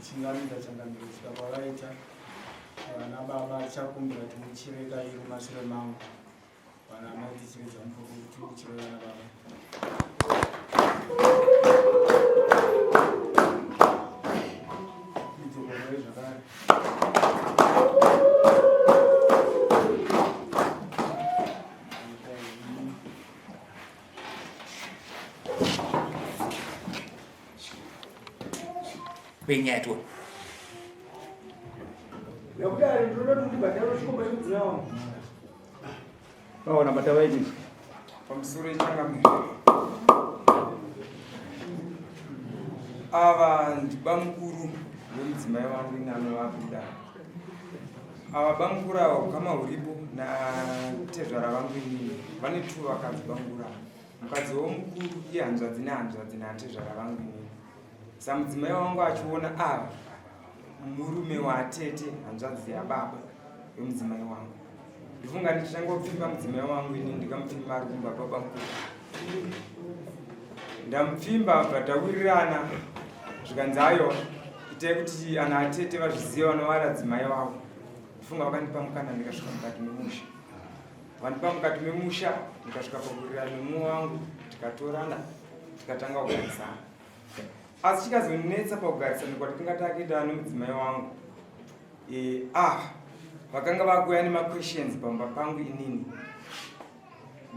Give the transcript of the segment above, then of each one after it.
Chingamidza changamire kusvika kwavaita vana baba tichakumbira kuti muchireka iri mumashure mangu vana amai tichiridza mupururu kuti uchire vana baba. Idzokorore zvakare. Penyaya tione. Nekudari ndinoda kuti ndibhadhare chikomba chemudzimai wangu. Paona bata vaiti. Pamusoro ichangamire. Ava ndibamukuru vemudzimai wangu ini anovabuda. Ava bamukuru ava ukama huripo natezvara vangu inini vane two vakadzi bamukuru ava. Mukadzi womukuru ihanzvadzi nehanzvadzi naatezvara vangu inini. Samudzimai wangu achiona ava murume watete hanzvadzi yababa wemudzimai wangu. Ndifunga ndichangopfimba mudzimai wangu ini ndikamupfimba ari kumba baba mukuru. Ndamupfimba bva tawirirana zvikanzi aiwa itai kuti ana atete vazvizive vanovara dzimai wavo. Ndifunga vakandipa mukana ndikasvika mukati memusha. Vandipa mukati memusha ndikasvika pakuwirirana nemumwe wangu tikatorana tikatanga kugarisana. Asi chikazonetsa pakugarisana kwatinga takuita nemudzimai wangu e, ah vakanga vakuuya nemaquestions pamba pangu inini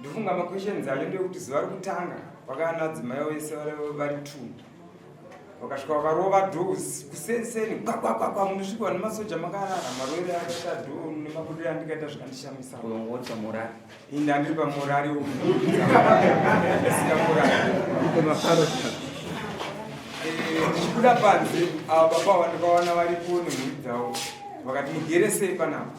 ndofunga maquestions acho ndeyekuti zuva rokutanga vakana dzimai vese vari two vakasvika vakarova doors kusenseni kwakwakwa munosvikwa nemasoja makarara marovere akaita do nemabudiro andikaita zvikandishamisa inda ndiri pamorari ndichibuda panze ava baba vandikawana varipo nemhuri dzavo vakati mugere sei panapa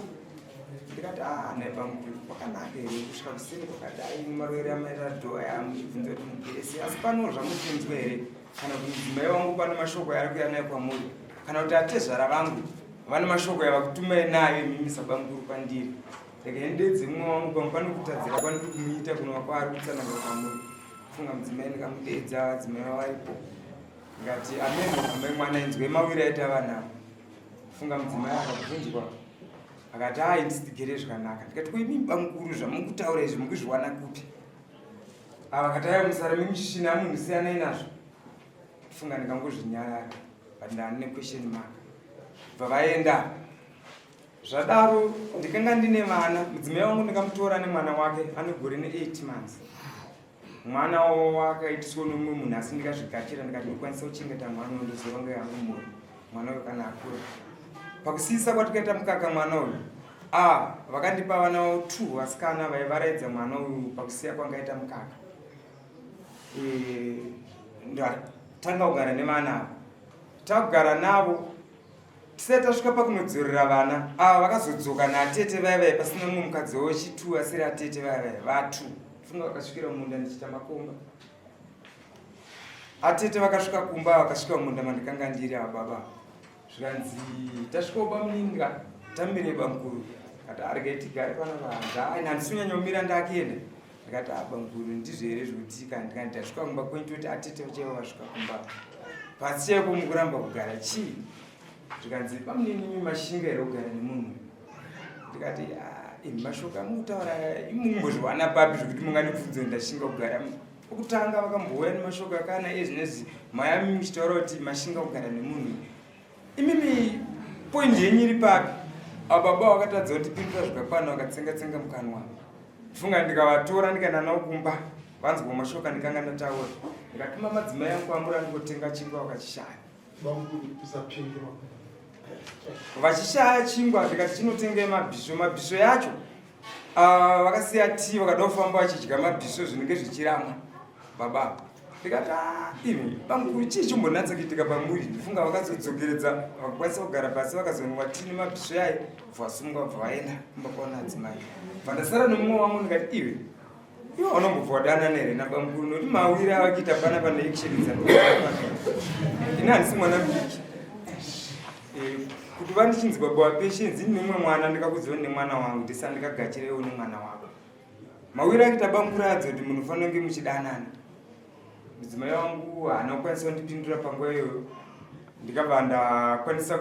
ndikati ah nhai bamukuru kwakanaka here kusvika kuseni kwakadai marovere amaita dho aya muchibvunza kuti mugere sei asi pano zvamukunzwa here kana kuti mudzimai wangu pane mashoko yaari kuya nayo kwamuri kana kuti atezvara vangu vane mashoko yavakutumai nayo imimi sabamukuru kwandiri regai ndedze mumwe wangu pamwe pane kutadzira kwandiri kumuita kunova kwaari kutsanangura kwamuri funga mudzimai ndikamudeedza vadzimai vavaripo ndikati amen amai mwana inzwe mawiri aita vana ava funga mudzimai akabvunzwa akati ai ndisitigere zvakanaka ndikati ko imi bamukuru zvamukutaura izvi mukuzviwana kupi ava akati ayo musara memuchishina munhu siyanai nazvo funga ndikangozvinyarara but ndani nequestion mark bva vaenda Zvadaro ndikanga ndine vana, mudzimai wangu ndikamutora nemwana wake ane gore ne8 months. Mwana wakaitiswa nomumwe munhu asi ndikazvigashira ndikati ndikwanisa kuchengeta mwana uyu ndozoronga yangu mhuri mwana uyu kana akura. Pakusiyisa kwatikaita mukaka mwana uyu ah, vakandipa vana vavo two vasikana vaivaraidza mwana uyu pakusiya kwangaita mukaka. E, ndatanga kugara nevana ava takugara navo Tisati tasvika pakunodzorera vana ava vakazodzoka natete vaya vaya pasina mumwe mukadzi wechitu asiri atete vaya vaya vatu funga vakasvikira munda ndichiita makomba atete vakasvika kumba vakasvika munda mandikanga ndiri ava baba zvikanzi tasvika bamuninga tamirei bamukuru kati aregai tigare pana vanza handisi kunyanya kumira ndakuenda ndikati ah bamukuru ndizvo here zvekuti kana ndikati tasvika kumba kwenyu toti atete chaivo vasvika kumba pasi chaipo mukuramba kugara chii zvikanzi bamunini imi mashinga here kugara nemunhu ndikati ah, imi mashoko amukutaura imumbozviwana papi zvekuti mungandibvunze ndashinga kugara okutanga vakambouya nemashoko akana ezvinezvi mayami muchitaura kuti mashinga kugara nemunhu Imimi point yenyu iri papi? Ava baba vakatadza kutipindura zvikakwana vakatsenga tsenga mukanwa. Funga ndikavatora ndikaenda navo kumba vanzwa mashoko andikanga ndataura. Ndikatuma madzimai angu kwamura ndikotenga chingwa vakachishaya. Vachishaya chingwa ndikati chinotenga mabhisvo mabhisvo yacho ah, vakasiya tii vakada kufamba vachidya mabhisvo zvinenge zvichiramwa baba ndikati ah, imi bamukuru chii chimbonatsa kuitika pamuri ndifunga vakazodzokeredza vakakwanisa kugara pasi vakazonwa tii nemabhisvo yayo bvasungwa bva vaenda kumba kwaona adzimai bva ndasara nemumwe wangu ndikati iwe iwe unombobva wadanana here nabamukuru nokuti mawiri avakuita pana pane action dzandoaa ini handisi mwana mudiki eh, kuti vandichinzi baba wapatience ini nemumwe mwana ndikakudziwa nemwana wangu ndisa ndikagachirewo nemwana wako mawiri akuita bamukuru adzo kuti munhu ufanira kunge muchidanana mudzimai wangu haana kukwanisa kundipindura panguva iyoyo Ndikabva ndakwanisa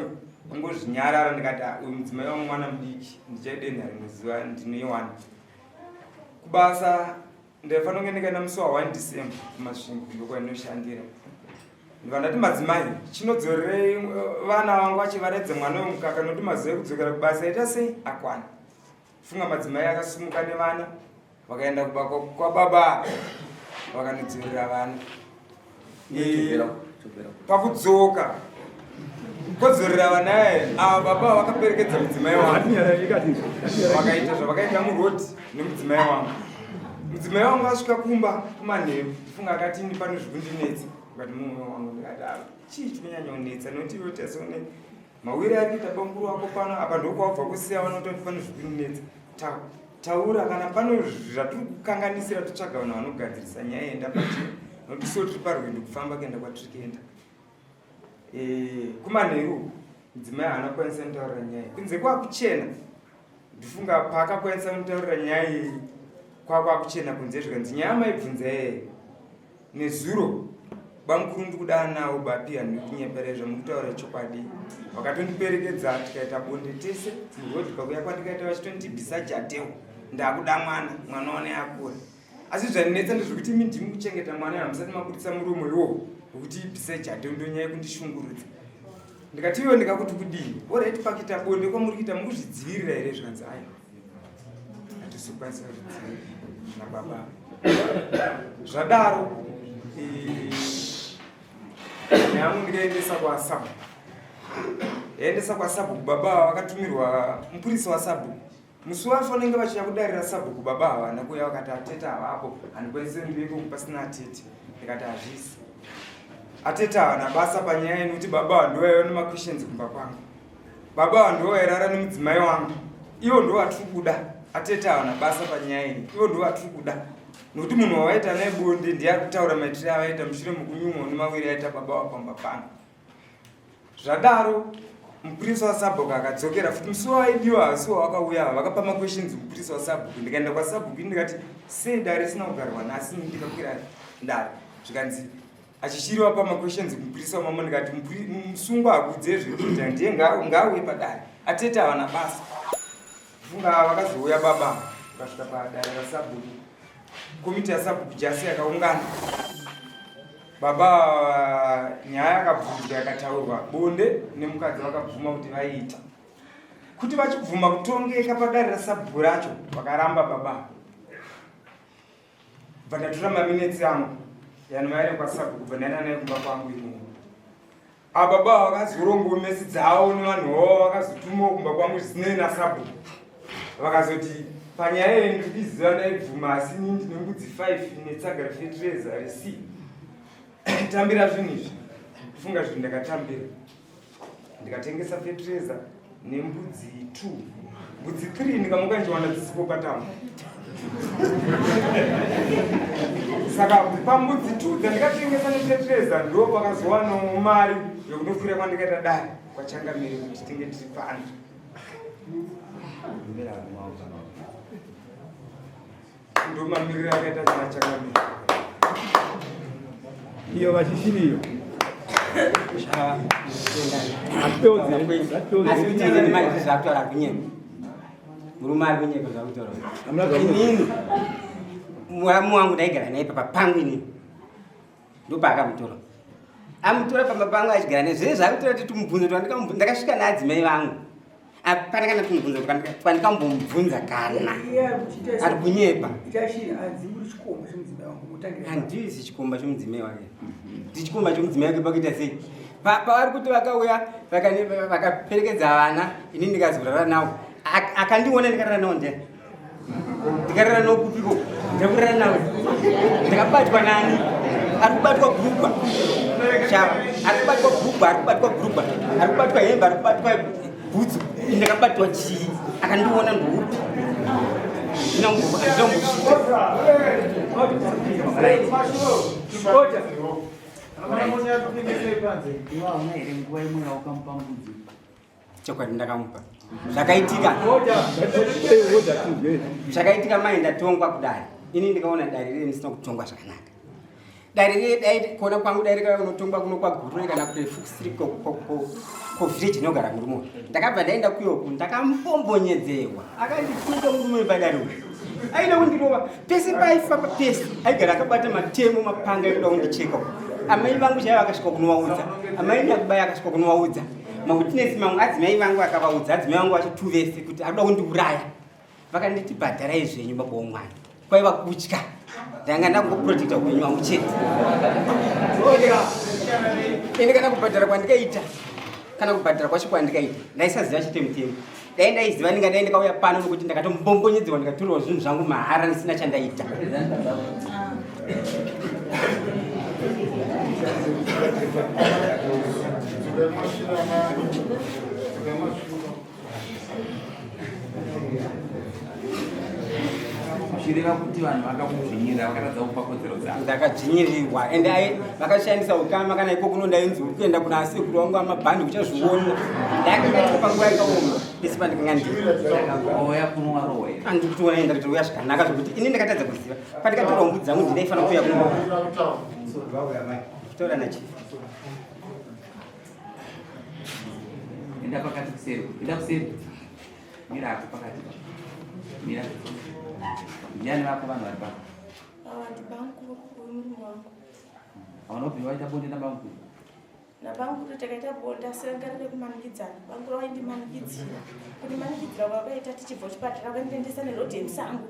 kungozvinyarara ndikati ah, uyu mudzimai wangu mwana mudiki ndichaidenha rimwe zuva ndinoiwana. Kubasa ndaifanira kunge ndikaenda musi wa 1 December kuMasvingo ndokwainoshandira. Ndibva ndati madzimai chinodzorerei eh, vana vangu vachivaredza mwana wemukaka nokuti mazuva ekudzokera kubasa ita sei akwana. Funga madzimai akasumuka nevana vakaenda kuba kwababa vakanodzorera vana. Eh, pakudzoka kodzorera vana ava baba vakaperekedza mudzimai wangu vakaita zvavakaita muroad nemudzimai wangu mudzimai wangu asvika kumba kumanheru ndifunga akati ini pane zvikundinetsa ukati mumwe wangu ndikati ah, chii chikunyanya kunetsa nokuti iwe tasone mawiri ari kuita bamukuru wako pano apa ndokwabva kusiya vanototi pane zvikundinetsa taura kana pano zvatiri kukanganisira totsvaga vanhu vanogadzirisa nyaya yenda pachi nokuti so tiri parwendo kufamba kuenda kwatiri kuenda eh, kumanheru mudzimai haana kukwanisa kutaurira nyaya kunze kwakuchena ndifunga paakakwanisa kutaurira nyaya iyi kwakwakuchena kunze zvikanzi nyaya maibvunza yeye Nezuro bamukuru ndikuda nawo bapi handikunyepera zvamukutaura chokwadi vakatondiperekedza tikaita bonde tese muroad pakuya kwandikaita vachitondibvisa jadeo ndakuda mwana mwana wane akura asi zvandinetsa ndezvekuti imi ndimi kuchengeta mwana hamusati mabudisa muromo iwowo wekuti ibvise jadeo ndonyaya kundishungurudza ndikati iwe ndikakuti kudii orit pakuita bonde kwamuri kuita mukuzvidzivirira here zvikanzi aiwa hatisokwanisa kuzvidzivirira nababa zvadaro yangu ndikaendesa kwasabhuku yaendesa kwasabhuku baba ava vakatumirwa mupurisa wasabhuku musi wacho vanenge vachiya kudarira sabhuku baba havana kuuya vakati atete havapo handikwanise ndiveko pasina atete ndikati hazvisi atete havana basa panyaya inokuti baba ava ndovaiva nemaquestions kumba kwangu Baba ava ndivo vairara nemudzimai wangu, ivo ndivo vatiri kuda. Atete havana basa panyaya iyi, ivo ndivo vatiri kuda nokuti munhu wavaita naye bonde ndiye ari kutaura maitire avaita mushure mekunyumwa nemawiri aita baba vapamba pano. Zvadaro mupurisa wasabhuku akadzokera futi musi wavaidiwa hasi wavakauya ava vakapa maquestions mupurisa wasabhuku ndikaenda kwasabhuku ndikati sei dare risina kugarwa nhasi ndikakwira dare zvikanzi achishiriwa pamaquestions mupurisa wamambo ndikati musungwa hakudze zvekuita ndiye ngaauye padare atete havana basa funga vakazouya baba vakasvika padare rasabhuku komiti yasabhuku jasi yakaungana baba nyaya yakabvunzwa yakataurwa bonde nemukadzi vakabvuma kuti vaiita kuti vachibvuma kutongeka padare rasabhuku racho vakaramba baba Bva ndatora maminetsi angu yanova kwasabhuku kubva ndaenda naye kumba kwangu imomo. Ababa vakazorongawo mesi dzavo nevanhu vavo vakazotumawo kumba kwangu zvisinei nasabhuku. Vakazoti panyaya iyi ndiri kuiziva ndaibvuma asi ini ndine mbudzi 5 netsaga refetireza rec tambira zvinhu izvi funga zvinhu ndakatambira ndikatengesa fetireza nembudzi 2 mbudzi 3 ndikamuka ndichiwana dzisipo patamba saka pambudzi 2 dzandikatengesa nefetireza ndo pakazowanawo mari yekunokwira kwandikaita dare kwachangamire kuti tinge tiri pano Ndomamiriro akaita chana chakamira. Iyo vachishiri iyo. Zvakutaura kunyepa. Murume ari kunyepa zvakutaura. Inini muramu wangu ndaigara naye papa pangu inini. Ndopaakamutora. Amutora pamba pangu achigara naye. Zvese zvaakutora kuti tumubvunzo twandikamubvunza ndakasvika naadzimai vangu. Hapana kana tumubvunzo twandikambomubvunza kana. Ari kunyepa. Handisi chikomba chomudzimai wake. Ndichikomba chomudzimai wake pakuita sei? Pavari kuti vakauya vakaperekedza vana ini ndikazorara navo. Akandiona ndikarara navo ndiani? Ndikarara nawo kupiko? Ndakurara nawe. Ndakabatwa nani? Ari kubatwa gurugwa. Chava. Ari kubatwa gurugwa, ari kubatwa gurugwa. Ari kubatwa hembe, ari kubatwa bhutsu. Ndakabatwa chii? Akandiona ndoupi? Ndinombosvika. Nguva imwe yaukamupa mbudzi Chokwadi ndakamupa. Zvakaitika. Zvakaitika mai ndatongwa kudare. Ini ndikaona dare riri ndisina kutongwa zvakanaka. Dare riye dai kuona kwangu dai rikauya kunotongwa kuno kwaGuruve kana kuFukusiri kuvillage inogara murume uyu. Ndakabva ndaenda kuyoku ndakambombonyedzerwa. Akandituka murume uyu padare uyu. Aida kundirova pese paaifamba pese aigara akabata matemo mapanga ekuda kundicheka. Amai vangu chaivo akasvika kunovaudza. Amai nyakubaya akasvika kunovaudza. Mawitness mamwe adzimai vangu akavaudza adzimai vangu vacho two vese kuti akuda kundiuraya. Vakanditi bhadharai zvenyu baba womwana. Kwaiva kutya. Ndanga ndakungoprotecta upenyu hwangu chete. Ende kana kubhadhara kwandikaita kana kubhadhara kwacho kwandikaita ndaisaziva chete mutemo. Dai ndaiziva ndingadai ndakauya pano nokuti ndakatombongonyedziwa ndikatorerwa zvinhu zvangu mahara ndisina chandaita. Zvichireva kuti vanhu vakakudzvinyirira vakatadza kupa kodzero dzavo. Ndakadzvinyirirwa and vakashandisa ukama kana iko kuno ndainzi uri kuenda kuna asekuru vangu amabhandi uchazviona. Ndakanga panguva yakaoma pese pandakanga ndiri. Ouya kuno warohwa here? Andiri kutoona enda kuti uya zvakanaka zvekuti ini ndakatadza kuziva. Pandikatora mbudzi dzangu ndinaifanira kuuya kuno. Kutaura nachief. Enda pakati kuseri. Enda kuseri. Mira ako pakati. Mira. Ndiani vako vanhu vari pano? Ava ndibamukuru wemurume wangu. Hauna kubvira waita bonde nabamukuru? Nabamukuru takaita bonde asi ranga riri kumanikidzana. Bamukuru vaindimanikidzira. Kundimanikidzira kwavakaita tichibva kuchipatara vakandiendesa nerodhi yemusango.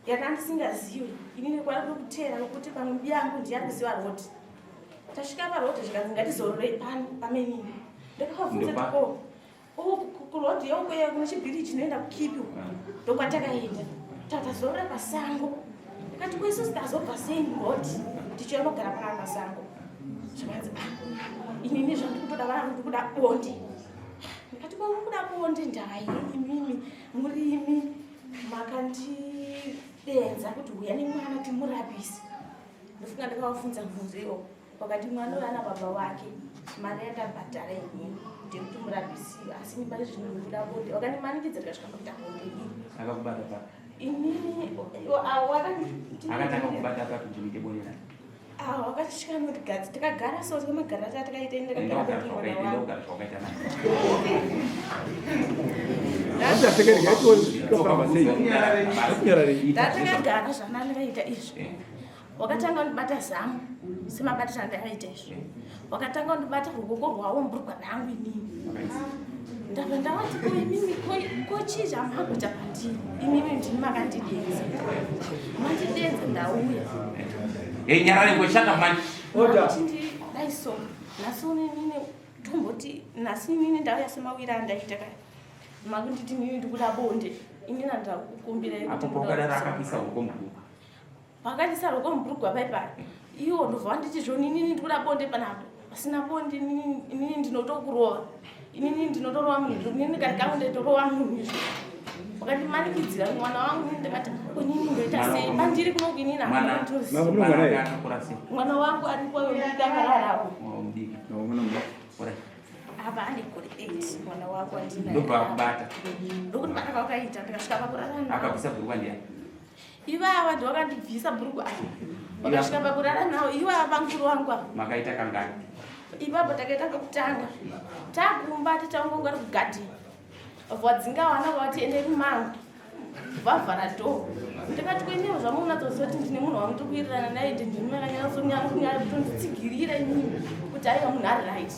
Yanga ndisingazivi inini kwari kuteera nokuti pamwe biyangu ndiye ari kuziva rodhi. Tasvika parodhi zvikanzi ngatizororei pano pamenini. Ndakavabvunza kuti ko kurodhi yeuko kune chibhiri chinoenda kukipi uko ndokwatakaenda. Tatazorora pasango. Ndikati ko isusu tazobva sei murodhi tichiuya kugara panapa pasango. Zvikanzi ah inini zvandikutoda vana ndikuda bonde. Ndikati ko mukuda bonde ndai imimi murimi makandidenza kuti huya nemwana timurapise ndofunga ndakavafunza mubvunzo iwo wakati mwana uyo ana baba wake mari yandabhadhara inini ndeyekuti murapisiwe asi ini pari zvino ndikuda bonde wakandimanikidza ndikasvika pakuita bonde inini Akakubata papi? Inini Akatanga kubata papi kuti muite bonde naye? Ah, wakasvika notigadzi takagara so tikamagara ta takaita ende Enda ugara zvawakaita naye. Ndatakagara zvandakaita izvi. Wakatanga kundibata zamu semabatiro andakaita izvi. Wakatanga kundibata ruoko rwawo mburugwa rangu inini. Ndabva ndavati ko imimi ko chii chamakuita pandiri imimi ndini makandidenza. Mandidenza ndauya. Hey, nyarara ngo shut up man. Order. Dai so nhasi uno inini tomboti nhasi inini ndauya semawira andaita kaya. Makunditi inini ndikuda bonde. Inini andakukumbira Apo paukadaro akapisa ruoko mubhurugwa. Pakandisa ruoko mubhurugwa pai pai. Iwo ndobva wanditi zvoni inini ndikuda bonde panapa. Pasina bonde inini ndinotokurova. Inini ndinotorova munhu. Inini kari kangu ndaitorova munhu izvo. Wakandimanikidzira mwana wangu inini ndakati inini ndoita sei pandiri kuno inini handinoziva. Mwana wangu aripo mudiki akararapo. Mudiki. Apa ane gore 8 mwana wako andinaye. Ndobva akubata. Ndokundibata kwakaita ndikasvika pakurara nawo. Akabvisa bhurukwa ndiyani? Ivava ndivo vakandibvisa bhurugwa ava. Vakasvika pakurara nawo ivava bamukuru wangu ava. Makaita kangani? Ipapo takaita kekutanga. Takumba tichaungonga ari kugadheni. Vadzinga vana vati ende kumango. Vavhara door. Ndikati kuendewo zvamunatsoziva kuti ndine munhu wangu ndikuwirirana naye ende ndini makanyatsokunyatsokutonditsigira inini kuti aiwa munhu ari right.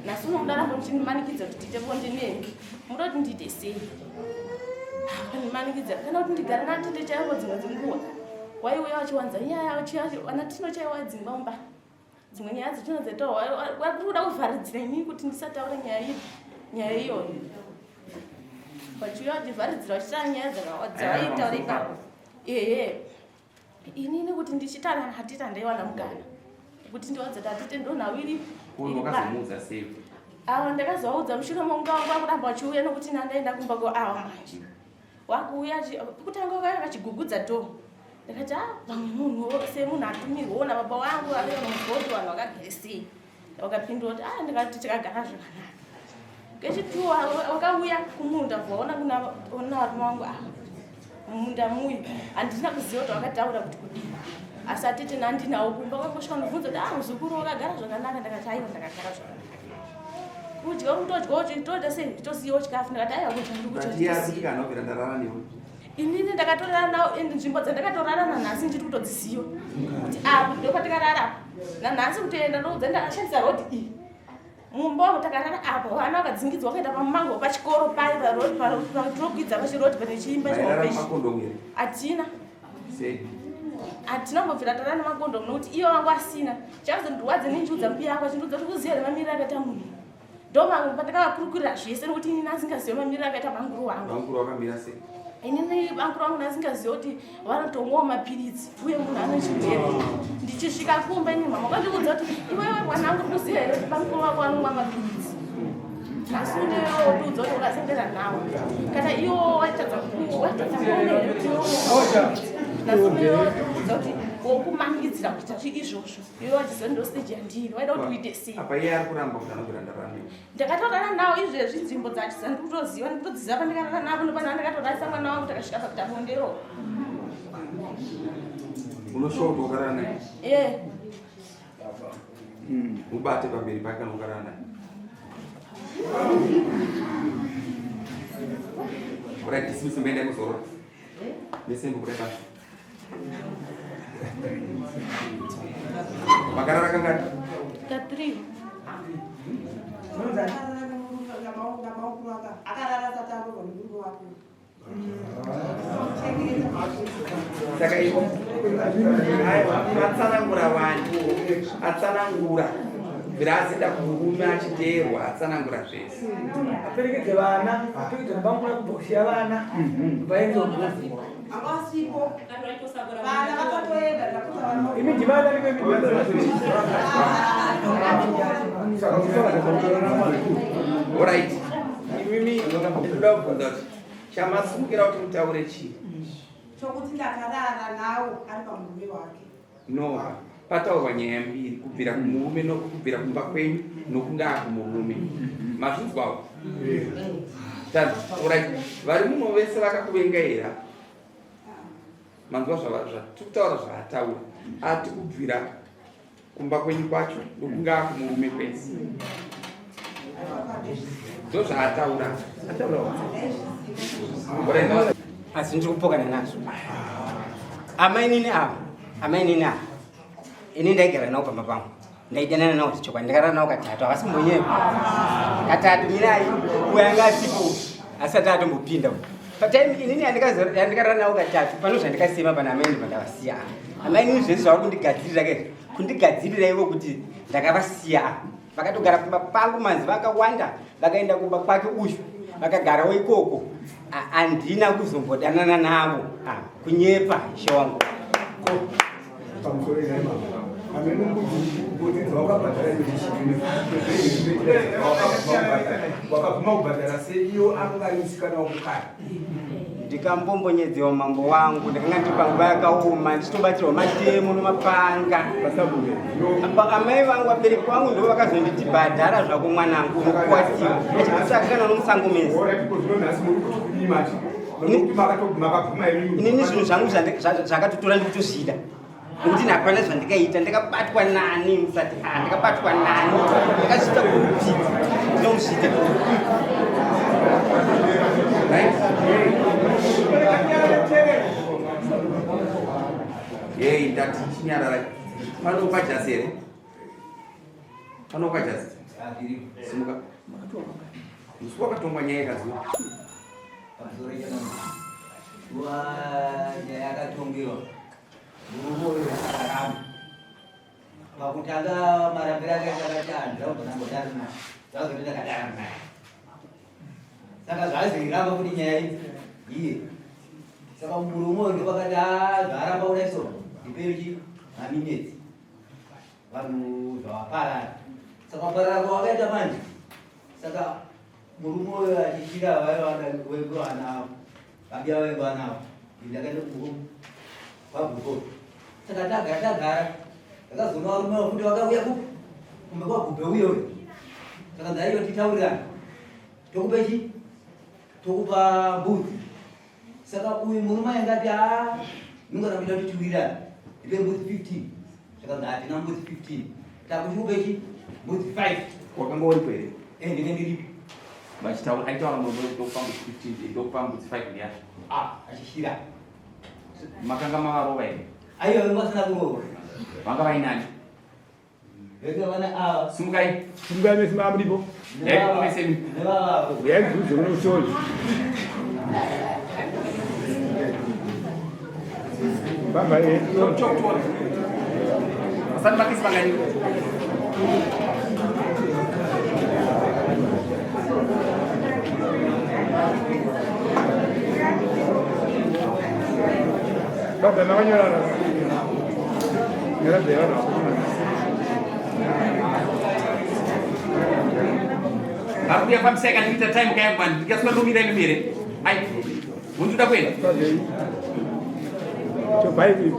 Nhasi uno mudaramba muchindimanikidza kuti ndiite bonde nemi. Munoda kuti ndiite sei? Vakandimanikidza kana kuti ndigare natete chaivo dzimwe dzenguva. Waiuya vachiwanza nyaya vana Tino chaivo vaidzingwa mumba. Dzimwe nyaya dzatino dzaitaurwa vari kuda kuvharidzira inini kuti ndisataure nyaya iyi nyaya iyoyo. Vachiuya vachivharidzira vachitaura nyaya dzavaitaura ipapo. Ehe. Inini kuti ndichitaura naTete handaiwana mukana. Kuti ndivaudze kuti atete ndonhau iri. Ko wakazomuudza sei? Ava ndakazovaudza mushure mokunge vangu vakuramba vachiuya nokuti ini handaenda kumba ko ava manje. Wakuuya kutanga vakauya vachigugudza door. Ndakati ah pamwe munhu semunhu atumirwa nababa vangu vave vanonzwa kuti vanhu vakagere sei. Vakapindura kuti ah ndikati tikagara zvakanaka. Kechituwa wakauya kumunda vaona kuna varume vangu ava mumunda muyu handina kuziva kuti vakataura kuti kudii. Asi atete nandinawo kumba kwangosvika ndobvunza kuti ah muzukuru wakagara zvakanaka ndakati aiwa ndakagara zvakanaka. Kudya uri kutodyawo toita sei tosiyawo chikafu ndakati aiwa kudya ndiri kudya. Inini ndakatorara nawo and nzvimbo dzandakatorara nanhasi ndiri kutodziziva kuti apa ndopatikarara apa nanhasi kutoenda ndoudza ndakashandisa road iyi mumba wangu takarara apa vana vakadzingidzwa vakaenda pamumango pachikoro paye paroad pachiroad pane chiimba chihombe hatina hatina kumbobvira tarara nemakondomu nokuti iye wangu asina chakazondirwadza nindiudza mbuya yangu achindiudza kuti kuziva remamiriro akaita munhu ndomamwe pandakavakurukurira zvese nokuti inini asingazive mamiriro akaita banguru wangu banguru wakamira sei inini banguru wangu asingazive kuti vanotomwawo mapiritsi uye munhu ane chirwere ndichisvika kumba inini mama kwandiudza kuti iwewe mwana wangu kuziva here kuti banguru wako anomwa mapiritsi asi unewotiudza kuti wakasendera nawo kana iwo waitadza kuona here kuti nhasi unewotiudza kuti wokumanikidzira kuita izvozvo Iwe wachiziva ndo stage yandiri waida kuti uite sei? Apa iye ari kuramba kuti anobvira ndarara newe. Ndakatorara nawo izvezvi nzvimbo dzacho dzandiri kutoziva ndikutodziziva pandakarara navo nopana ndakatorarisa mwana wangu takasvika pakuita bondero. Unoshuwa kuti wakarara naye? Eh. Mubate pamberi pake kana wakarara naye. Alright, dismiss mbaenda kuzorora. Mese mbukuda pasi. Makarara kangani? Ka3. Saka ivo atsanangura vanhu atsanangura bvira azienda kumurume achiteerwa atsanangura zvese aperekedze vana aperekedze mabangura kubhokisi yavana vaende imi ndimana orit imimi ndinoda kubvunza kuti chamasumukira kuti mutaure chii chokuti ndakarara nawo ari pamurume wake no pataurwa nyaya mbiri kubvira kumurume nokubvira kumba kwenyu nokungaa kumurume mazvinzwawo orit vari muno vese vakakuvenga here Manzwa zvatikutaura zvaataura ati kubvira kumba kwenyu kwacho ndokungaa kumurume kwese ndozvaataura asi ndiri kupokana nazvo amainini ava amainini ava ini ndaigara navo pamba pangu ndaidanana nawo zvechokwadi ndakarara nawo katatu havasi kumbonyepa katatu mirai uyo anga asipo asati atombopinda patime inini yandikarara nawo katatu pano zvandikasema pana amaini pandavasiya amaini zvese zvavari kundigadzirira ke kundigadzirira ivo kuti ndakavasiya vakatogara kumba pangu manzi vakawanda vakaenda kumba kwake uyu vakagarawo ikoko handina kuzombodanana navo kunyepa ishe wangu Pamusoro ina mama. Amene mbudzi dzawakabhadhara wakabvuma kubhadhara sei iyo anga ari musikana wako kare ndikambombonyedzewa mambo wangu ndakanga ndiri panguva yakaoma ndichitobatirwa matemo nomapanga amai vangu vabereki vangu ndo vakazonditi bhadhara zvako mwanangu unokuwasiwa achikutsvaka kana nomusango mese inini zvinhu zvangu zvakatotora ndikutozvida nekuti hapana zvandikaita ndakabatwa nani musati ah, ndakabatwa nani ndakazviita kupi ndinomuzviita yei ndati chinyarara pano pajasi here pano pajasi simuka musi wakatongwa nyaya yakaziva Pamusoro chamambo. Wa nyaya yakatongewa. Murume uyu akaramba. Pakutanga marambiro ake akati handira kubva ndambodana naye. Zvazoti ndakadana naye. Saka zvaaziramba kuti nyaya iyi iye. Saka murume uyu ndopakati ah zvaaramba kudai so ndipei chi maminetsi. Vanhu zvavaparara. Saka kuparara kwavakaita manje. Saka Murume uyo achityira vaiva vanavo, vabiya vaiva vanavo, ndakaenda kwaGupo. Saka tagara tagara, ndakazoona varume avo futi vakauya kupi kumbe kwaGupe uye uyo. Saka ndaiyo titaurirana, tokupa chi tokupa mbudzi. Saka uyu murume ainge ati haa ningana kuita kuti tiwirirane. Ndipe mbudzi 15. Zvikanzi hatina mbudzi 15. Takuchiupe chi mbudzi 5. Wakanga uripo here? Eh, ndinge ndiripo. Vachitaura aitaura murume ndokupa mbudzi 15 ndokupa mbudzi 5 ndiani? Ah, achishira. Makanga mavarova here? Aiwa, vanga vasina kurova. Vanga vainani? Vanga vana ava. Simukai. Simukai mese mamuripo. Nevavavo. Uyai kudhuze kuno kuchori. Baba eh. Chok chok chok. Asante makisi mangani. Baba makanyora. Nyora bhera. Vakuya fambisai kana kuita time kaya mani ndikasuka ndomira imi here. Ai. Munduda kuenda.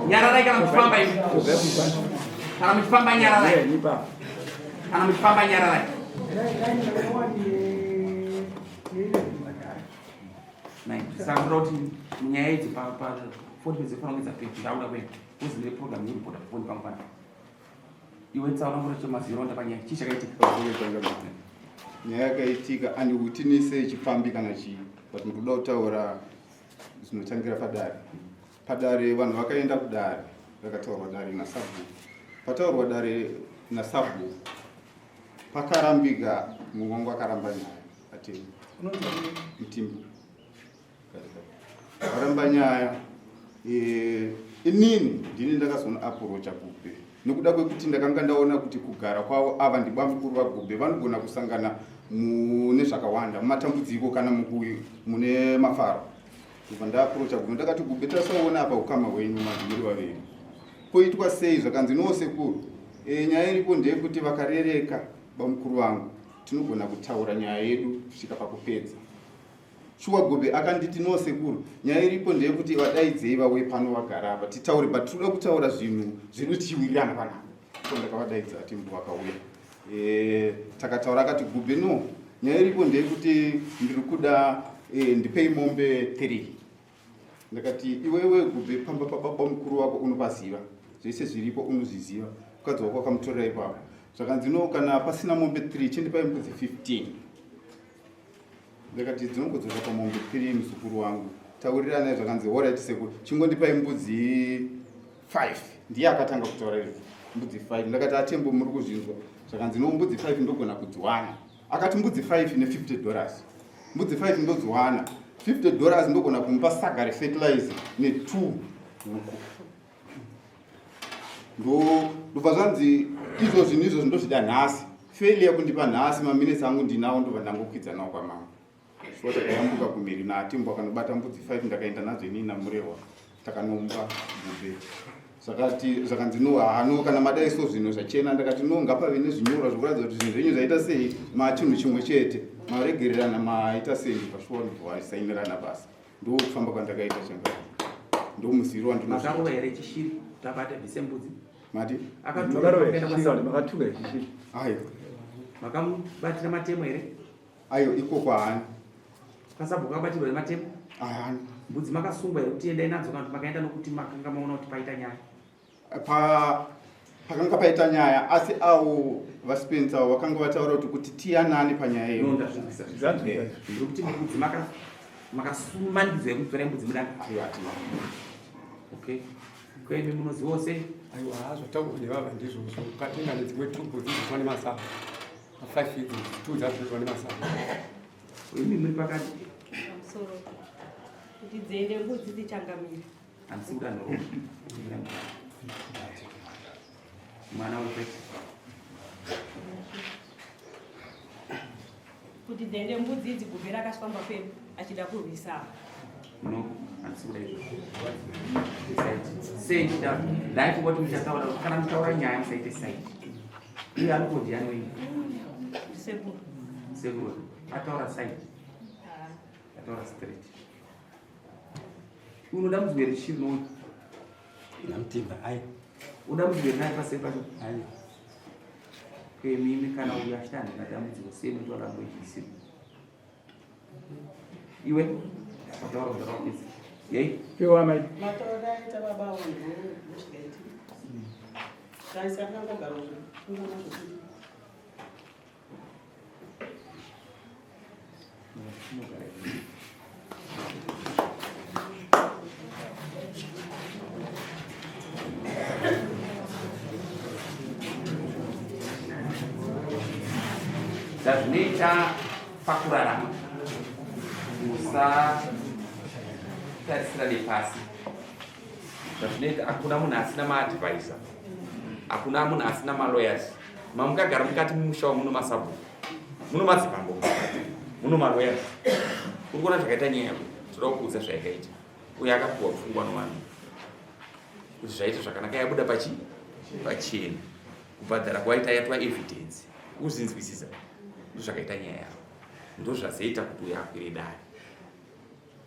Nyararai kana muchifamba imi. Kana muchifamba nyararai. Kana muchifamba nyararai. Saka ndoda kuti nyaya idzi pa 40 minutes dzinofanira kunge dzapera ndakuda kuenda. Uzive program yekuripota pafoni pangu panapa. Iwe tsaona kuti mazironda panyaya chii chakaitika? Nyaya yakaitika andiutinise chipfambi kana chii but ndikuda kutaura zvinotangira padare. Padare vanhu vakaenda kudare rakataurwa dare nasabhuku. Pataurwa dare nasabhuku pakarambika mumwe wangu akaramba nyaya ati Mutimbu varamba nyaya eh, inini ndini ndakazoona apurocha Gube nekuda kwekuti ndakanga ndaona kuti kugara kwavo ava ndibamukuru vaGube vanogona kusangana mune zvakawanda mumatambudziko kana mune mafaro. Ndobva ndaapurocha Gube ndakati Gube tasaona apa ukama hwenyu manje muri vaviri koitwa sei zvakanzi no sekuru e, nyaya iripo ndeyekuti vakarereka bamukuru vangu tinogona kutaura nyaya yedu kusvika pakupedza. Shuwa Gube akanditi no sekuru nyaya iripo ndeyekuti vadaidzei vauye pano vagara apa titaure but tinoda kutaura zvinhu zvedu tichiwirirana panapa. So ndakavadaidza atimbu vakauya e, takataura akati Gube no nyaya iripo ndeyekuti ndiri kuda e, ndipei mombe 3. Ndakati iwewe Gube pamba pababa mukuru wako unopaziva zvese zviripo unozviziva mukadzi wako wakamutorera ipapo zvakanzi no kana pasina mombe 3 chindipai mbudzi 15. Ndakati dzinongodzoka pamombe 3 muzukuru wangu tauriranai zvakanzi horait sekuru chingondipai mbudzi 5 ndiye akatanga kutaura izvo mbudzi 5 ndakati atembo muri kuzvinzwa zvakanzi no mbudzi 5 ndogona kudziwana akati mbudzi 5 ne 50 dollars mbudzi 5 ndodziwana 50 dollars ndogona kumupa saga refertilizer ne 2 huku ndobva zvanzi izvo zvinhu izvozvo ndozvida nhasi failure kundipa nhasi maminutes angu ndinawo ndobva ndangokwidza nawo kwamambo so takayambuka kumhiri naatimbo akanobata mbudzi 5 ndakaenda nadzo inini namurehwa takanomba gube zvakati zvakanzi no hano kana madai so zvinhu zvachena ndakati no ngapave nezvinyorwa zvekuratidza kuti zvinhu zvenyu zvaita sei machinhu chimwe chete maregererana maita sei ndobva shuwa ndobva vasainirana basa ndokufamba kwandakaita changa ndomuziro wandinoziva. Makarova here chishiri kuti abate bvise mbudzi? Mati? Akatura kuenda kwa Makatuka chishiri. Ayo. Makamubatira matemo here? Ayo ikoko haana. Pasabhuku akabatirwa nematemo? Haana. Mbudzi makasungwa here kuti endai nadzo kana kuti makaenda nokuti makanga maona kuti paita nyaya? Pa pakanga paita nyaya asi avo vaSpencer avo vakanga vataura kuti kuti tiyanane panyaya iyo. No, ndazvinzwisisa. Ndiri kuti mbudzi makasumanidzwa here kutora mbudzi mudanga? Aiwa, hatina. Okay. Kwemi munozivawo sei? Aiwa, zvataurwa nevava ndizvozvo. Ukatenga nedzimwe tumbo dzinoiswa nemasaga. Ma5 idzi, two dzacho dzinoiswa nemasaga. Imi muri pakati. Pamusoro. Kuti dziende mbudzi dzichangamire. Handisi kuda nhoroondo. Mwana upe. Kuti dziende mbudzi idzi gube rakasvamba pedu achida kurwisa. No, handisi kuda izvozvo. Side. Sei ndichida ndaifunga kuti muchataura kana muchitaura nyaya musaite side. Iye ari kudya wenyu. Sekuru. Sekuru. Ataura side. Ataura straight. Unoda muzwe here chiri noyo? Namtimba, ayi. Uda muzwe here naye paseri pacho? Ayi. Kwemimi kana uyu achita handina dambudziko sei munotaura language isiri. Iwe wataura kudhara wapedza. Yei? Iwe amai. Mataura aita baba avo ndozvikaiti. Taisa akangogara zve. Zvazvinoita pakurarama usatarisira nepasi zvazvinoita hakuna munhu asina maadvisor hakuna munhu asina malawyers mamukagara mukati mumusha wamuno masabhuku muno madzibambo muno malawyers uri kuona zvakaita nyaya yako toda kukuudza zvayakaita uye akapuwa pfungwa novanhu kuti zvaita zvakanaka yabuda pachi pachena kubhadhara kwaita yatwa evidence uzinzwisisa ndozvakaita nyaya yako ndozvazoita kuti uyo akwire dare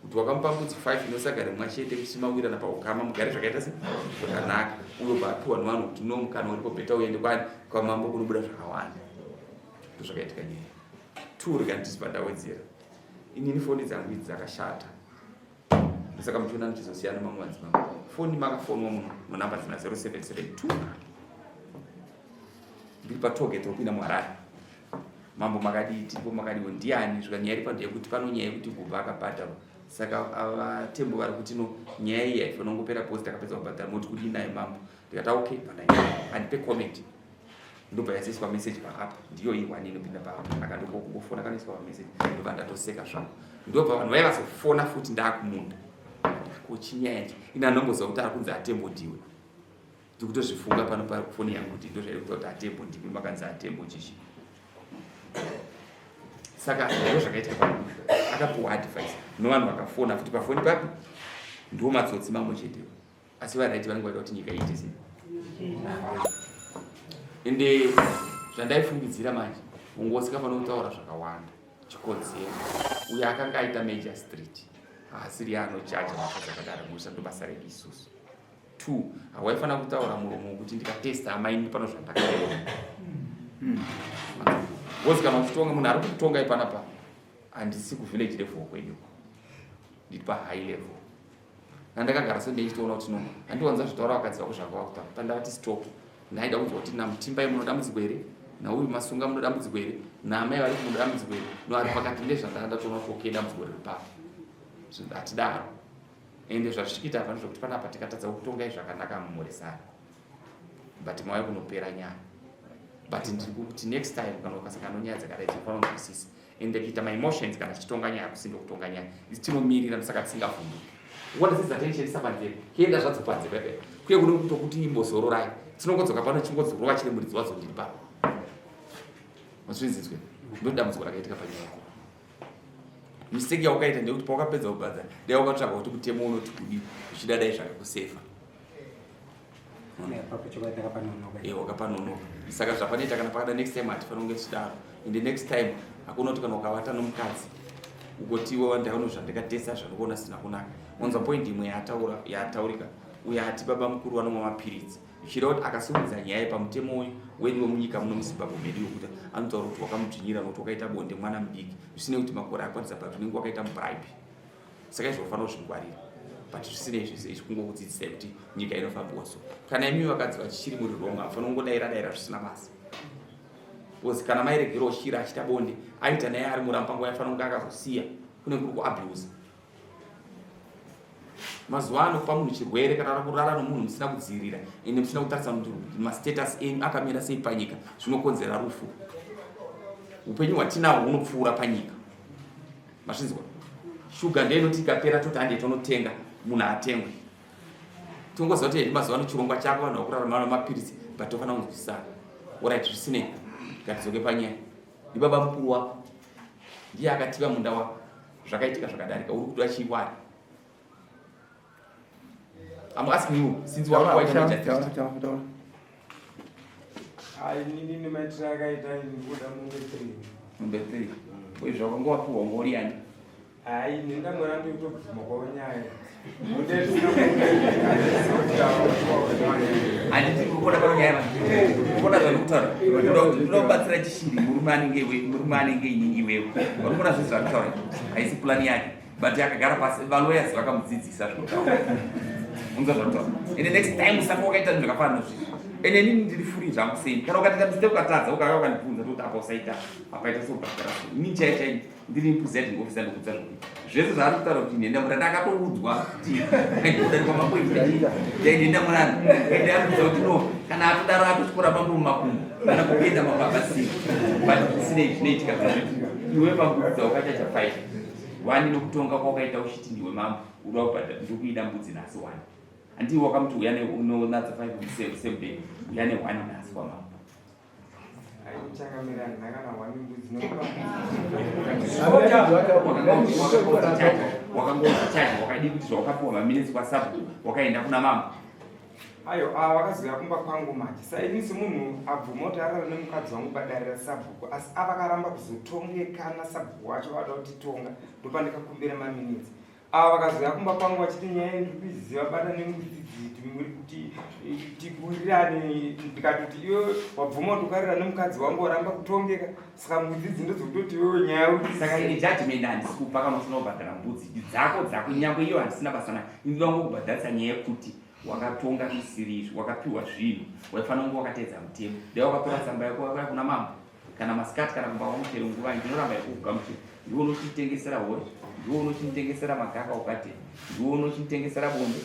kuti wakamupa mbudzi 5 inosagare mumwa chete muchimawirana paukama mugare zvakaita se zvakanaka uyo baapiwa nevanhu kuti no mukana uripo beta uende kwani kwamambo kunobuda zvakawanda ndozvakaitika nyaya two rega ndisipa ndawedzera inini foni dzangu idzi dzakashata ndosaka muchiona ndichizosiyana mamwe madzimambo foni makafonwa muno munhamba dzina 0772 ndiri patoget wopinda muharare Mambo makadii tiripo makadiwo ndiani zvika nyaya iripa ndeyekuti pano nyaya yekuti gubva akabhadharwa saka ava tembo vari kuti no nyaya iyi haifanira kungopera because takapedza kubhadhara moti kudii nayo mambo ndikati ah, okay pana nyaya andipe comment ndobva yazoiswa message paapp ndiyo iyi one inopinda paapp akandongofona kanoiswa pamessage ndobva ndatoseka zvangu ndobva vanhu vaiva vazofona futi ndaakumunda kochinyaya ichi ini anongoziva kuti ari kunzi atembo ndiwe ndikutozvifunga pano pafoni yangu kuti ndozvairi kuita kuti atembo ndimi makanzi atembo chichi saka ndo zvakaitika pamusha akapuwa advice novanhu vakafona futi pafoni papi ndiwo matsotsi mamwe chete asi varaiti vanenge vaida kuti nyika iite sei ende zvandaifungidzira manje ungosi kafanira kutaura zvakawanda chikonzero uyo akanga aita major street haasiri yaanojaja mhosva dzakadaro musa ndobasa redu isusu Two, hawaifanira kutaura muromo wekuti ndikatesta amaini pano zvandakaona. Because kana uchitonga munhu ari kutonga ipanapa handisi kuvillage level kwenyu. Ndiri pa high level. Nandakagara so ndeichitoona kuti no, handiwanza zvitaura vakadzi vako zvanga vakutaura. Pandavati stop. Ndaida kunzwa kuti namutimbai muno dambudziko here? Nauyu masunga muno dambudziko here? Naamai vari muno dambudziko here? No ari pakati ndezvandanga ndatoona kuti okay dambudziko riri papo. Hatidaro. Ende zvazvichikuita apa ndezvekuti panapa tikatadza kukutongai zvakanaka mumhoresana but mauya kunopera nyaya but ndiri kukuti next time kana ukasangana nonyaya dzakadai dzinofanira kunzwisisa ende kuita maemotions kana tichitonga nyaya kusindo kutonga nyaya isi tinomirira saka tisingavhunduki uona sedza tension panzeve kuenda zvadzo panze pepe kuye kuno kutokuti imbozororai tinongodzoka pano chingodzorova chine muridzi wadzo ndiri pano mazvinzinzwe ndodambudziko rakaitika panyaya yako mistake yawakaita ndeyekuti pawakapedza kubhadhara dai wakatsvaga kuti mutemo unoti kudii zvichida dai zvakakusefa wakapanonoka saka zvapanoita kana pakada next time hatifanira kunge tichidaro and next time hakuna kuti kana ukavata nomukadzi ugotiwa ndaona zvandikatesa zvandikuona sina kunaka wanzwa point imwe yataurika uyo ati baba mukuru vanomwa mapiritsi Zvichireva kuti akasimudza nyaya pamutemo wedu wemunyika muno muZimbabwe medu yokuti anotaura kuti wakamudzvinyira nokuti wakaita bonde mwana mudiki zvisinei kuti makore akwanisa but unenge wakaita mubribe saka izvo ufanira kuzvingwarira but zvisinei zvese izvi kungokudzidzisai kuti nyika inofambiwa so kana imi vakadzi vachichiri muri wrong hamufanira kungodaira daira zvisina basa because kana mairegerawo shira achiita bonde aita naye ari muramba panguva yafanira kunge akazosiya kune kuri kuabuse mazuva ano kupa munhu chirwere kana kurara nomunhu musina kudzivirira ende musina kutarisa kuti mastatus enyu akamira sei panyika zvinokonzera rufu upenyu hwatinahwo hunopfuura panyika mazvinzwa shuga ndeinoti ikapera toti handei tonotenga munhu atengwe tongoziva kuti hedu mazuva ano chirongwa chako vanhu vakurarama namapiritsi but tofanira kunzwisisana orit zvisinei ngatidzoke panyaya ndibaba mukuru wako ndiye akativa munda wako zvakaitika zvakadarika uri kuda chii wari I'm asking you since wanga waita major taura Ai nini nemaitiro akaita ndikuda mombe 3 mombe 3 uye zvawanga wapiwa ngori yani Ai nenda mwana ndikutobvuma kwavo nyaya handiti kuona pano nyaya kuona zvandikutaura ndoda kubatsira chishiri murume anenge murume anenge inini iwewe vari kuona zvese zvandikutaura haisi pulani yake but akagara pasi valoyers vakamudzidzisa zvinotaura unza zvandikutaura ende next time usati wakaita zvinhu zvakafanana nezvizvi Ende inini ndiri free zvangu seni. Kana ukatoita mistake ukatadza ukauya ukandibvunza toti apa usaita apaita so bhadhara so. Inini chaiyo chaiyo ndiri presiding officer ndokudza zvokuita. Zvese zvaari kutaura kuti nhenda muranda akatoudzwa kuti kudarikwa mambo ndainhenda muranda. Ende arikudza kuti no kana atodaro atotyora mambo mumakumbo kana kupinda mambo akasina. But zvisinei zvinoitika zvizvi. Iwe pambudza wakachacha 5. Wani nokutonga kwawakaita uchiti ndiwe mambo uda kubhadhara ndokuida mbudzi nhasi wani. Hanti wakamuti uya nenadzo 5 same day uya ne 1 nhasi kwamambo. Wakangochaja wakadii kuti zvawakapiwa maminitsi kwasabhuku wakaenda kuna mambo. Ayo ava vakazouya kumba kwangu manje saini semunhu abvuma kuti arara nemukadzi wangu padare rasabhuku asi avakaramba kuzotongekana sabhuku wacho vada kutitonga ndopandikakumbira maminitsi Ava vakazouya kumba kwangu vachiti nyaya ndiri kuiziva bata nemudzidziti muri kuti eh, tikuwirirane ndikatoti iwe wabvuma kuti ukarira nemukadzi wangu waramba kutongeka saka mudzidzi ndodzokutoti iwewe nyaya uri saka ini judgment handisi kupa kana usina kubhadhara mbudzi dzako dzako nyangwe iyo handisina basa nayo inoda kungokubhadharisa nyaya yekuti wakatonga zvisiri izvi wakapiwa zvinhu waifanira kunge wakateedza mutemo dai wakatora tsamba yako wakauya kuna mambo kana masikati kana kumba kwamuchero nguva ndinoramba yekukugamuchira ndiwe unochitengesera hori ndiwe unochitengesera magaka ukati ndiwe unochitengesera bonde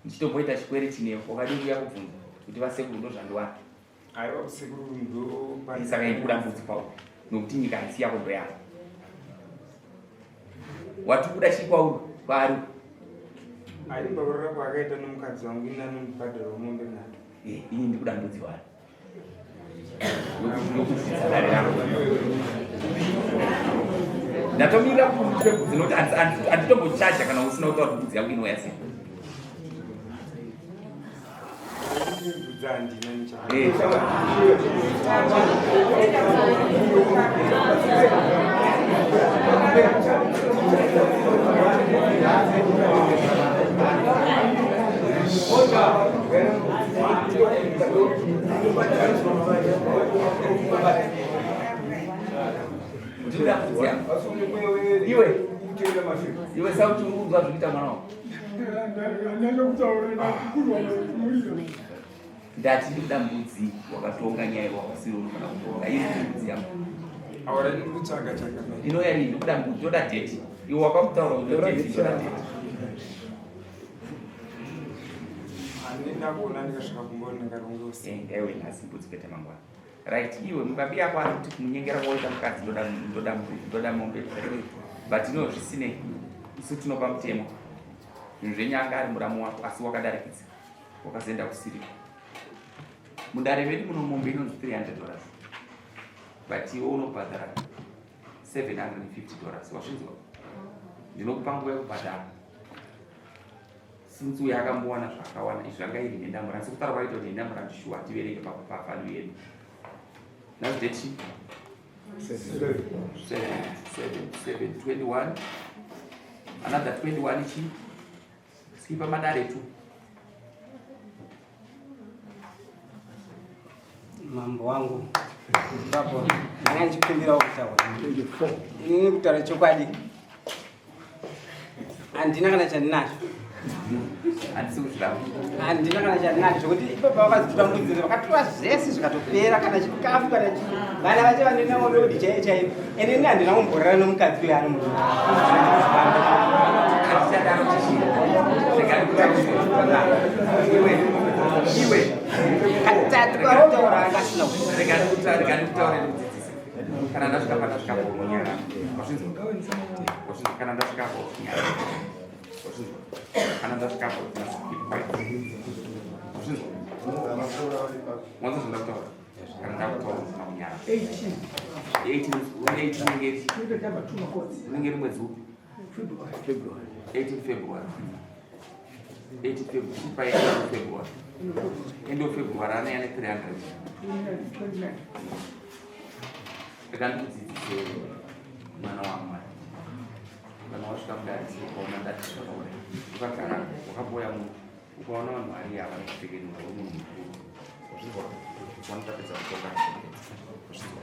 ndichitomboita chikwere chinewo wakadii kuya kubvunza kuti vasekuru ndozvandiwana aiwa sekuru ndo saka indikuda mbudzi kwauri nokuti nyika haisi yako ndoyako wati kuda chii kwauri kwaari aimbaurira kwaakaita nomukadzi wangu ini anondibhadhara mombe nhatu eh, ini ndikuda mbudzi wari nokuzvidza dare rako ndatomirira kuti mbudzi nokuti handitombochaja kana usina kutaura kuti mbudzi yako inouya sei Eh. Iwe, iwe sauti uri kunzwa zvikuita mwana wako. Ndati ndikuda mbudzi wakatonga nyaya wakasiri unofana kutonga iri mbudzi yangu. Inouya rini ndikuda mbudzi toda date. Iwe wakamutaura kuti date toda date. Handina kuona ndikasvika kumba ndingaronge usiku. Eh, ngaiwe nhasi mbudzi kwete mangwana. Right iwe mubabi yako ari kuti kumunyengera kwaita mukadzi ndoda ndoda ndoda mombe. But no zvisinei. Isu tinopa mutemo. Zvinhu zvenyu anga ari muramu wako asi wakadarikidza. Wakazoenda kusiri. Mudare medu muno mombe inonzi 300 dollars. But iwe unobhadhara 750 dollars. Wazvinzwa? Ndinokupa nguva yekubhadhara. Since uyo akambowana zvaakawana izvi zvanga iri nhendamura asi kutaura kwaita kuti nhendamura ndishuwa tiverenge pavalue yedu. Nhasi date chii? 7 7 7 21 another 21 chii? Skipa madare tu. Mambo wangu ipapo ndanga ndichikumbirawo kutaura inini kutaura chokwadi handina kana chandinacho handina kana chandinacho zvekuti ipapo vakazitora mbudzi vakatora zvese zvikatopera kana chikafu kana chii vana vacho vaninawo rodi chaiyo chaiyo ende ini handina kumborara nomukadzi uyo ari murume katatu kautaura akasina kana ndasvika pandasvika paunonyara wazvinzwa wazvinzwa kana ndasvika paunonyara wazvinzwa kana ndasvika wazvinzwa wanza zvandakutaura kana ndakutaura usina kunyara 18 unenge ri mwedzi upi 18 February 18 February pa 18 February end of February anaya ne 300 rega ndikudzidzise mwana wamwari kana wasvika mudare ukaona ndati zvakaona ukagara wakaboya munhu ukaona vanhu vari ava vanokupfekenura uri munhu mukuru wazvinzwa wanotapedza kutoka wazvinzwa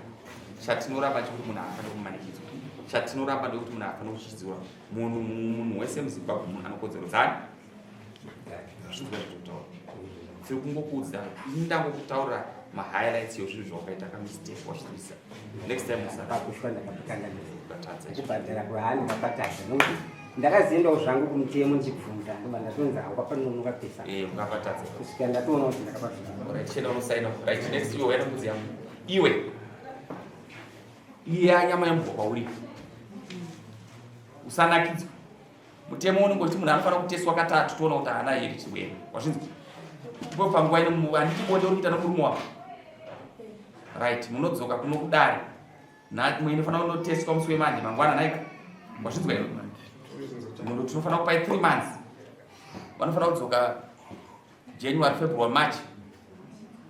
chatinoramba chekuti munhu haafaniri kumanikidzwa chatinoramba ndekuti munhu haafaniri kuchidziwa munhu munhu wese muzimbabwe munhu anokodzero dzani zvinzwa zvekutaura Tiri kungokuudza, ini ndangokutaurira mahighlights yezvinhu zvawakaita kamistake wazvinzwisisa. Next time usarakushwa ndakapakanganisa. Ukatadza izvo. Kubhadhara kwaani ndakatadza nokuti ndakaziendawo zvangu kumutemo ndichibvunza ndobva ndatonzi haukapanonoka pesa. Eh, ukapatadza. Kusvika ndatoona kuti ndakapatadza. Alright, chienda unosaina. Right, next iwe waenda mbudzi yangu. Iwe. Iya nyama yembwa kwauri. Usanakidzwa. Mutemo unenge uchiti munhu anofanira kuteswa katatu toona kuti haana here chirwere. Wazvinzwa? Ndipo panguva ino handiti bonde uri kuita nomurume wako. Right, munodzoka kuno kudare. Munofanira kunoteswa musi wemanje mangwana naika. Wazvinzwa here? Munhu tinofanira kupai 3 months. Vanofanira kudzoka January, February, March.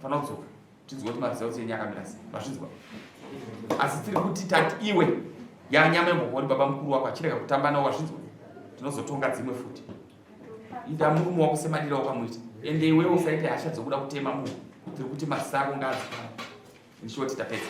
Fanira kudzoka. Tinzwe kuti maresults enyu akamira sei. Mazvinzwa? Asi tiri kuti tati iwe yanyama yembogori baba mukuru wako achirega kutamba nawo wazvinzwa? Tinozotonga dzimwe futi. Ida murume wako semadiro wakamuita. Ende iwewe usaite hasha dzokuda kutema munhu. Tiri kuti maziso ako ngaadzikame. In short tapedza.